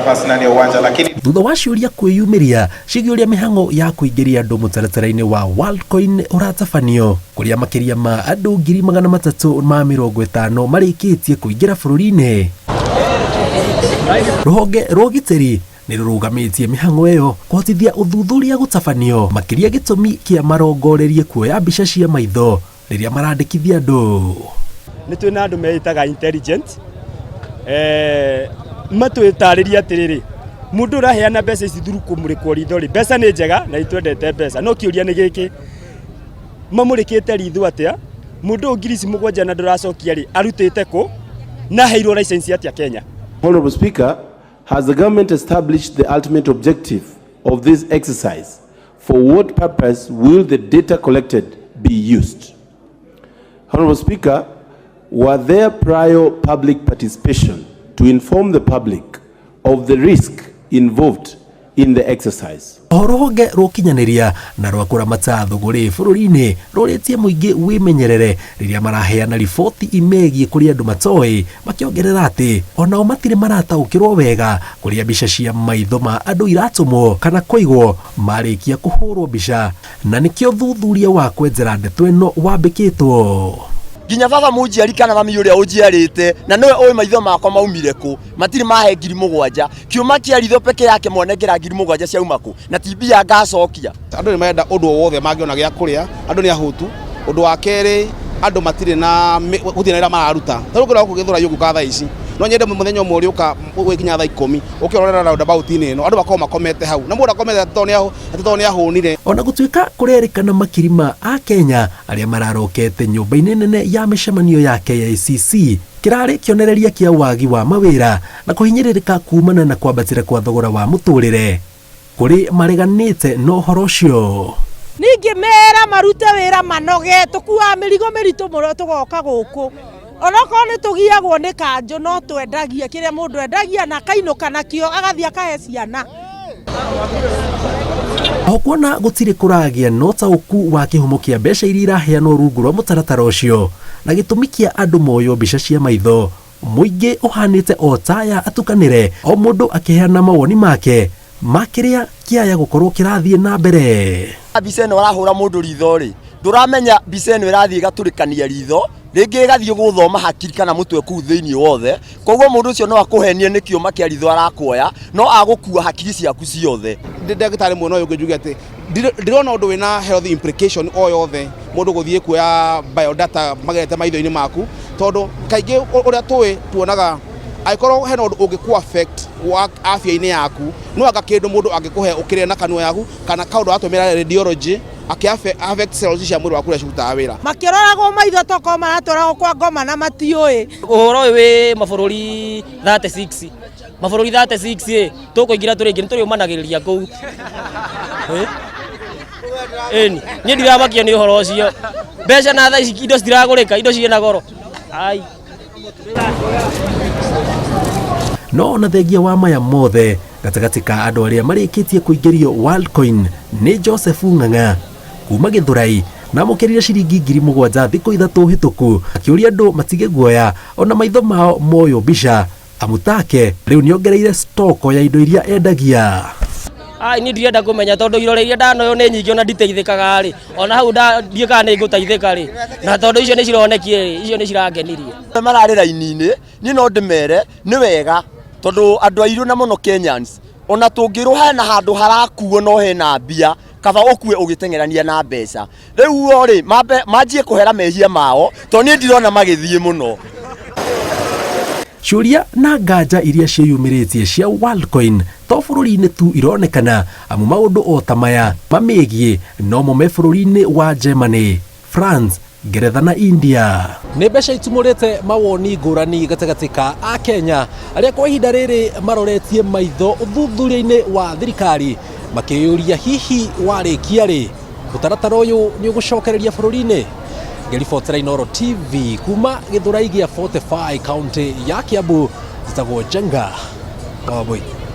Nafasi ndani ya uwanja lakini Thutha wa ciũria kwĩyumĩria ciĩgiĩ ũrĩa mĩhang'o ya kũingĩria andũ mũtaratara-inĩ wa Worldcoin ũratabanio, kũrĩa makĩria ma andũ 350,000 marĩkĩtie kũingĩra bũrũri-inĩ. Rũhonge rwa ũgitĩri nĩ rũrũgamĩtie mĩhang'o ĩyo kũhotithia ũthuthuria gũtabanio, makĩria gĩtũmi kĩa marongorerie kuoya mbica cia maitho rĩrĩa marandĩkithia andũ. Nĩ twĩ na andũ meĩtaga intelligent matwĩtarĩrie atĩrĩrĩ, mũndũ ũraheana mbeca ici through kũmũrĩkwo ritho rĩ, mbeca nĩ njega na itwendete mbeca, no kĩũria nĩ gĩkĩ, mamũrĩkĩte ritho atĩa? Mũndũ ũyũ 7,000 na ndũracokia rĩ, arutĩte kũ na aheirwo license atĩa Kenya? Honorable Speaker, has the government established the ultimate objective of this exercise? For what purpose will the data collected be used? Honorable Speaker, were there prior public participation to inform the public of the risk involved in the exercise? Oho rũhonge rwa ũkinyanĩria na rwa kũramata thũgũrĩ bũrũri-inĩ rũrĩtie mũingĩ wĩmenyerere rĩrĩa maraheana riboti imegiĩ kũrĩ andũ matoĩ, makĩongerera atĩ onao matirĩ marataũkĩrwo wega kũrĩa mbica cia maitho ma andũ iratũmwo kana kũigwo marĩkia kũhũrwo mbica, na nĩkĩo thuthuria wa kwenjera ndeto ĩno wambĩkĩtwo. Nginya baba mũnjiari kana mami ũrĩa ũnjiarĩte na nĩwe ũĩ maitho makwa maumire kũ, matirĩ mahe 7,000. Kĩũma kĩa ritho peke yake mwanengera 7,000 ciauma kũ na ti mbia ngacokia. Andũ nĩ marenda ũndũ o wothe mangĩona gĩa kũrĩa, andũ nĩ ahũtu. Ũndũ wa kerĩ, andũ matirĩ na gũtirĩ na wĩra mararuta. Ta rĩu ũngĩrora gũkũ Gĩthũrai ũgĩũka thaa ici, no nyende mũthenya ũmwe ũrĩũka ũgĩkinya thaa 10, ũke ũrore roundabout-inĩ ĩno, andũ makoragwo makomete hau. Na mũndũ akomete atĩ tondũ nĩ ahũnire. Ona gũtuĩka kũrerĩkana makiri ma Akenya arĩa mararokete nyũmba-inĩ nene ya mĩcemanio ya KICC kĩrarĩ kĩonereria kĩa wagi wa mawĩra na kũhinyĩrĩrĩka kumana na kwambatĩra kwa thogora wa mũtũrĩre, kũrĩ mareganĩte na ũhoro ũcio. Ningĩ mera marute wĩra manoge, tũkuaga mĩrigo mĩritũ mũno tũgoka gũkũ. Onokorwo nĩ tũgiagwo nĩ kanjũ no twendagia kĩrĩa mũndũ endagia na akainũka nakĩo agathiĩ akahe ciana. O kuona gũtirĩ kũragĩa na ũtaũku wa kĩhumo kĩa mbeca iria iraheanwo rungu rwa mũtaratara ũcio na gĩtũmi kĩa andũ moywo mbica cia maitho, mũingĩ ũhanĩte o taya atukanĩre, o mũndũ akĩheana mawoni make ma kĩrĩa kĩaya gũkorwo kĩrathiĩ na mbere. Mbica ĩno ũrahũra mũndũ ritho rĩ, ndũramenya mbica ĩno ĩrathiĩ ĩgatũrĩkania ritho, rĩngĩ ĩgathiĩ gũthoma hakiri kana mũtwe kũu thĩinĩ wothe, koguo mũndũ ũcio no akũhenie nĩ kĩũma kĩa ritho arakuoya, no agũkua hakiri ciaku ciothe. Ndĩ ndagĩtarĩ mwena ũyũ ũngĩ njuge atĩ ndirona ũndũ wĩna health implication o yothe mũndũ gũthiĩ kuoya biodata magerete maitho-inĩ maku, tondũ kaingĩ ũrĩa tũĩ tuonaga angĩkorwo hena ũndũ ũngĩkũ affect wa afya-inĩ yaku, no anga kĩndũ mũndũ angĩkũhe ũkĩrĩe na kanua yaku kana kaũndũ aratũmĩra radiology akĩ affect cells cia mwĩrĩ waku ũrĩa cirutaga wĩra. Makĩroragwo maitho tokorwo maratwaragwo kwa ngoma na matiũĩ. Ũhoro ũyũ wĩ mabũrũri 36, mabũrũri 36 ĩ, tũkũingĩra tũrĩ aingĩ nĩ tũrĩũmanagĩrĩria kũu. Ĩni, niĩ ndiramakio nĩ ũhoro ũcio. Mbeca na thaa ici indo citiragũrĩka, indo ciĩna goro. Ai. No ona thengia wa maya mothe, gatagatĩ ka andũ arĩa marĩkĩtie kũingĩrio Worldcoin nĩ Joseph Ng'ang'a kuma Gĩthũrai, na amũkĩrire ciringi 7,000 thikũ 3 hĩtũku, akĩũria andũ matige guoya ona maitho mao moywo mbica amutake rĩu nĩongereire stoko ya indo iria endagia. Ai, niĩ ndirenda kũmenya tondũ irore iria ndanoywo nĩ nyingĩ ona nditeithĩkaga rĩ, ona hau ndiũĩ kana nĩ ngũteithĩka rĩ, na tondũ icio nĩ cironekire rĩ, icio nĩ cirangenirie. Mararĩ raini-inĩ, niĩ no ndĩmere nĩ wega tondũ andũ airũ na mũno Kenyans, ona tũngĩrwo hena handũ harakuo no hena mbia, kaba ũkue ũgĩteng'erania na mbeca. Rĩu o rĩ, manjie kũhera mehia mao, tondũ niĩ ndirona magĩthiĩ mũno. Ciũria na nganja iria ciĩyumĩrĩtie cia Worldcoin to bũrũri-inĩ tu ironekana, amu maũndũ o ta maya mamĩgiĩ no mo me bũrũri-inĩ wa Germany, France, Ngeretha na India. Nĩ mbeca itumũrĩte mawoni ngũrani gatagatĩ ka Akenya arĩa kwa ihinda rĩrĩ maroretie maitho ũthuthuria-inĩ wa thirikari makĩyũria hihi warĩkia rĩ mũtaratara ũyũ nĩ ũgũcokereria bũrũri-inĩ. Ngĩribotera Inooro TV kuma Gĩthũrai gĩa 45 kaunti ya Kiambu, njĩtagwo Njenga Wambui.